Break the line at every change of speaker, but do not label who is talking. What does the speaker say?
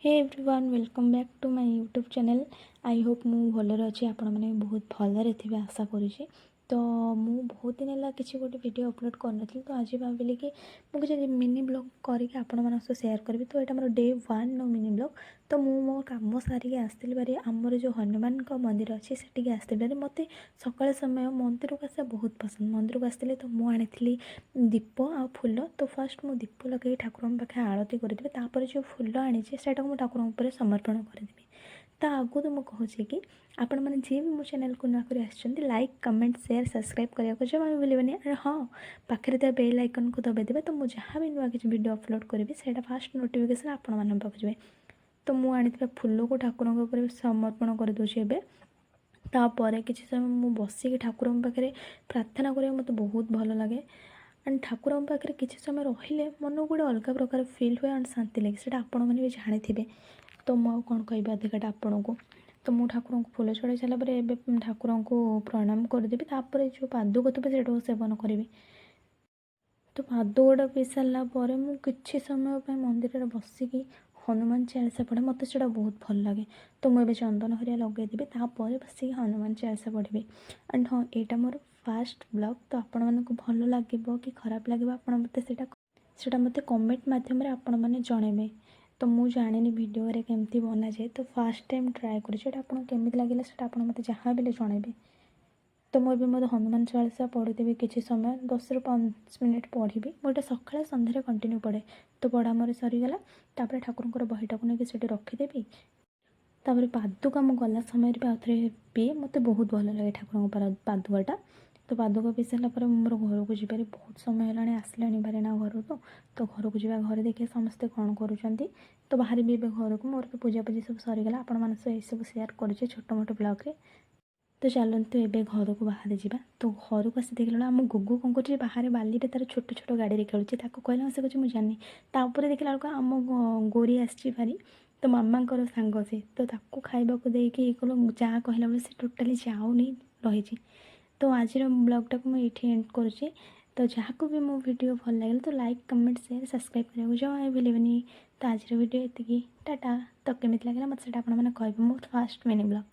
Hey everyone, welcome back to my YouTube channel. I hope ମୁଁ ଭଲରେ ଅଛି, ଆପଣମାନେ ବି ବହୁତ ଭଲରେ ଥିବେ ଆଶା କରୁଛି। ତ ମୁଁ ବହୁତ ଦିନ ହେଲା କିଛି ଗୋଟେ ଭିଡ଼ିଓ ଅପଲୋଡ଼ କରିନଥିଲି, ତ ଆଜି ଭାବିଲି କି ମୁଁ କିଛି ମିନି ବ୍ଲଗ୍ କରିକି ଆପଣମାନଙ୍କ ସହ ସେୟାର କରିବି। ତ ଏଇଟା ମୋର ଡେ ୱାନ୍ର ମିନି ବ୍ଲଗ୍। ତ ମୁଁ ମୋ କାମ ସାରିକି ଆସିଥିଲି ଭାରି, ଆମର ଯେଉଁ ହନୁମାନଙ୍କ ମନ୍ଦିର ଅଛି ସେଠିକି ଆସିଥିଲି ଭାରି। ମୋତେ ସକାଳ ସମୟ ମନ୍ଦିରକୁ ଆସିବା ବହୁତ ପସନ୍ଦ। ମନ୍ଦିରକୁ ଆସିଥିଲି, ତ ମୁଁ ଆଣିଥିଲି ଦୀପ ଆଉ ଫୁଲ। ତ ଫାର୍ଷ୍ଟ ମୁଁ ଦୀପ ଲଗେଇ ଠାକୁରଙ୍କ ପାଖେ ଆଳତି କରିଦେବି, ତାପରେ ଯେଉଁ ଫୁଲ ଆଣିଛି ସେଇଟାକୁ ମୁଁ ଠାକୁରଙ୍କ ଉପରେ ସମର୍ପଣ କରିଦେବି। ତା ଆଗରୁ ମୁଁ କହୁଛି କି ଆପଣମାନେ ଯିଏ ବି ମୋ ଚ୍ୟାନେଲକୁ ନୂଆ କରି ଆସିଛନ୍ତି, ଲାଇକ୍, କମେଣ୍ଟ, ସେୟାର, ସବସ୍କ୍ରାଇବ୍ କରିବାକୁ ଜମା ବି ଭୁଲିବେନି। ଆରେ ହଁ, ପାଖରେ ଥିବା ବେଲ୍ ଆଇକନ୍କୁ ଦବାଇ ଦେବେ, ତ ମୁଁ ଯାହା ବି ନୂଆ କିଛି ଭିଡ଼ିଓ ଅପଲୋଡ଼ କରିବି, ସେଇଟା ଫାଷ୍ଟ ନୋଟିଫିକେସନ୍ ଆପଣମାନଙ୍କ ପାଖକୁ ଯିବେ। ତ ମୁଁ ଆଣିଥିବା ଫୁଲକୁ ଠାକୁରଙ୍କ ଉପରେ ସମର୍ପଣ କରିଦେଉଛି ଏବେ। ତାପରେ କିଛି ସମୟ ମୁଁ ବସିକି ଠାକୁରଙ୍କ ପାଖରେ ପ୍ରାର୍ଥନା କରିବାକୁ ମୋତେ ବହୁତ ଭଲ ଲାଗେ। ଆଣ୍ଡ ଠାକୁରଙ୍କ ପାଖରେ କିଛି ସମୟ ରହିଲେ ମନକୁ ଗୋଟେ ଅଲଗା ପ୍ରକାର ଫିଲ୍ ହୁଏ ଆଣ୍ଡ ଶାନ୍ତି ଲାଗେ। ସେଇଟା ଆପଣମାନେ ବି ଜାଣିଥିବେ, ତ ମୁଁ ଆଉ କ'ଣ କହିବି ଅଧିକାଟା ଆପଣଙ୍କୁ? ତ ମୁଁ ଠାକୁରଙ୍କୁ ଫୁଲ ଚଢ଼ାଇ ସାରିଲା ପରେ ଏବେ ଠାକୁରଙ୍କୁ ପ୍ରଣାମ କରିଦେବି। ତାପରେ ଯେଉଁ ପାଦୁକ ଥିବ, ସେଇଟାକୁ ସେବନ କରିବି। ତ ପାଦୁକଟା ପିଇ ସାରିଲା ପରେ ମୁଁ କିଛି ସମୟ ପାଇଁ ମନ୍ଦିରରେ ବସିକି ହନୁମାନ ଚାଳିଶା ପଢ଼େ। ମୋତେ ସେଇଟା ବହୁତ ଭଲ ଲାଗେ। ତ ମୁଁ ଏବେ ଚନ୍ଦନ ହରିଆ ଲଗାଇଦେବି, ତାପରେ ବସିକି ହନୁମାନ ଚାଳିଶା ପଢ଼ିବି। ଆଣ୍ଡ ହଁ, ଏଇଟା ମୋର ଫାଷ୍ଟ ବ୍ଲଗ୍, ତ ଆପଣମାନଙ୍କୁ ଭଲ ଲାଗିବ କି ଖରାପ ଲାଗିବ, ଆପଣ ମୋତେ ସେଇଟା ମୋତେ କମେଣ୍ଟ ମାଧ୍ୟମରେ ଆପଣମାନେ ଜଣାଇବେ। ତ ମୁଁ ଜାଣିନି ଭିଡ଼ିଓରେ କେମିତି ବନାଯାଏ, ତ ଫାଷ୍ଟ ଟାଇମ୍ ଟ୍ରାଏ କରୁଛି। ଏଇଟା ଆପଣଙ୍କୁ କେମିତି ଲାଗିଲା, ସେଇଟା ଆପଣ ମୋତେ ଯାହା ବି ହେଲେ ଜଣାଇବେ। ତ ମୁଁ ଏବେ ମୋର ହନୁମାନ ଚାଳିଶା ପଢ଼ିଦେବି କିଛି ସମୟ, 10ରୁ 5 ମିନିଟ୍ ପଢ଼ିବି। ମୁଁ ଏଇଟା ସକାଳେ ସନ୍ଧ୍ୟାରେ କଣ୍ଟିନ୍ୟୁ ପଢ଼େ। ତ ପଢ଼ା ମୋର ସରିଗଲା। ତାପରେ ଠାକୁରଙ୍କର ବହିଟାକୁ ନେଇକି ସେଠି ରଖିଦେବି। ତାପରେ ପାଦୁକା ମୁଁ ଗଲା ସମୟରେ ବି ଆଉଥରେ ପିଏ। ମୋତେ ବହୁତ ଭଲ ଲାଗେ ଠାକୁରଙ୍କ ପାଦୁକାଟା। ତ ପାଦୁକା ପିଇ ସାରିଲା ପରେ ମୁଁ ମୋର ଘରକୁ ଯିବାରେ ବହୁତ ସମୟ ହେଲାଣି, ଆସିଲାଣି ଭାରି ନା ଘରକୁ। ତ ଘରକୁ ଯିବା, ଘରେ ଦେଖିବା ସମସ୍ତେ କ'ଣ କରୁଛନ୍ତି। ତ ବାହାରିବି ଏବେ ଘରକୁ। ମୋର ତ ପୂଜାପୂଜି ସବୁ ସରିଗଲା। ଆପଣମାନଙ୍କ ସହ ଏସବୁ ସେୟାର କରୁଛି ଛୋଟ ମୋଟ ବ୍ଲଗ୍ରେ। ତ ଚାଲନ୍ତୁ, ଏବେ ଘରକୁ ବାହାରି ଯିବା। ତ ଘରକୁ ଆସି ଦେଖିଲା ବେଳକୁ ଆମ ଗୁଗୁ କ'ଣ କରୁଛି? ବାହାରେ ବାଲିରେ ତାର ଛୋଟ ଛୋଟ ଗାଡ଼ିରେ ଖେଳୁଛି। ତାକୁ କହିଲା, ସେ କହୁଛି ମୁଁ ଜାଣିନି। ତାପରେ ଦେଖିଲା ବେଳକୁ ଆମ ଗୋରି ଆସିଛି ଭାରି। ତ ମାମାଙ୍କର ସାଙ୍ଗ ସେ। ତ ତାକୁ ଖାଇବାକୁ ଦେଇକି ଇଏ କଲୁ। ଯା କହିଲା ବେଳେ ସେ ଟୋଟାଲି ଯାଉନି, ରହିଛି। ତ ଆଜିର ବ୍ଲଗ୍ଟାକୁ ମୁଁ ଏଇଠି ଏଣ୍ଡ କରୁଛି। ତ ଯାହାକୁ ବି ମୋ ଭିଡ଼ିଓ ଭଲ ଲାଗିଲା, ତ ଲାଇକ୍, କମେଣ୍ଟ, ସେୟାର, ସବସ୍କ୍ରାଇବ୍ କରିବାକୁ ଜମା ବି ଭୁଲିବେନି। ତ ଆଜିର ଭିଡ଼ିଓ ଏତିକି, ଟାଟା। ତ କେମିତି ଲାଗିଲା ମୋତେ ସେଇଟା ଆପଣମାନେ କହିବେ, ମୋ ଫାଷ୍ଟ ମିନି ବ୍ଲଗ୍।